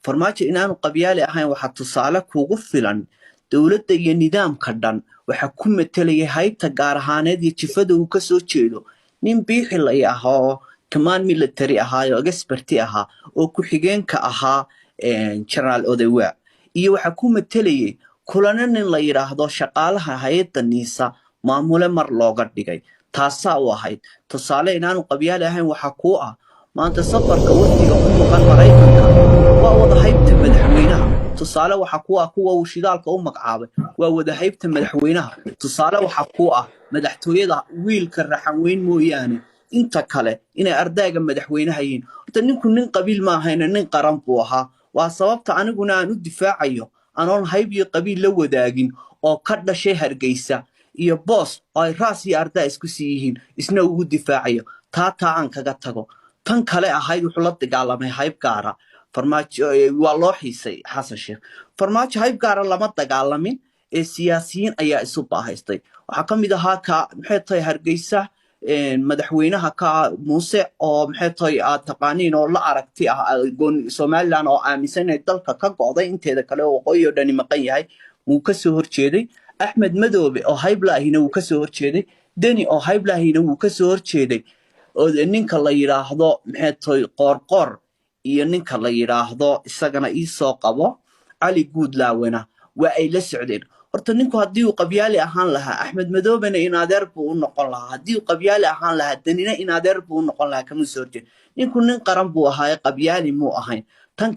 Farmaajo inaanu qabyaali ahayn waxaa tusaale kuugu filan dowladda iyo nidaamka dhan waxaa ku metelayay haybta gaar ahaaneed iyo jifada uu kasoo jeedo nin Biixilay ah oo command military ahaa oo expert ahaa oo ku-xigeenka ahaa Generaal Odewaa, iyo waxaa ku metelayay kulana nin la yidhaahdo shaqaalaha hay-adda NISA maamule mar looga dhigay. Taasaa u ahayd tusaale inaanu qabyaali ahayn. Waxaa kuu ah maanta safarka wafdiga ku maqan Maraykanka waa wada haybta madaxweynaha. Tusaale waxaa ku ah kuwa uu shidaalka u magacaabay waa wada haybta madaxweynaha. Tusaale waxaa ku ah madaxtooyada wiilka Raxanweyn mooyaane inta kale inay ardayga madaxweynaha yihiin. Horta ninku nin qabiil ma ahayna, nin qaran buu ahaa. Waa sababta aniguna aan u difaacayo anoon hayb iyo qabiil la wadaagin oo ka dhashay Hargeysa iyo boos oo ay raas iyo ardaa isku sii yihiin, isna ugu difaacayo. Taa aan kaga tago. Tan kale ahayd wuxuu la dagaalamay hayb gaara Farmaajo, waa loo xiisay Xasan Sheekh. Farmaajo hayb gaara lama dagaalamin ee siyaasiyiin ayaa isu baahaystay. Waxaa ka mid ahaa ka maxay tahay Hargeysa madaxweynaha ka Muuse oo maxay tahay aad taqaaniin oo la aragti ah Somaliland oo aaminsan inay dalka ka go'day inteeda kale oo waqooyi oo dhani maqan yahay, wuu ka soo horjeeday. Axmed Madoobe oo hayb laahina wuu ka soo horjeeday. Deni oo hayb laahina wuu ka soo horjeeday. Oo ninka la yidhaahdo maxay tahay Qoorqoor iyo ninka la yidhaahdo isagana iisoo qabo Cali Guudlaawena waa ay la socdeen. Horta ninku haddii uu qabyaali ahaan lahaa, Axmed Madoobena in adeer buu u noqon lahaa. Haddii uu qabyaali ahaan lahaa, Danina in adeer buu u noqon lahaa. Kama soo horjeed. Ninku nin qaran buu ahaaye, qabyaali muu ahayn. Tan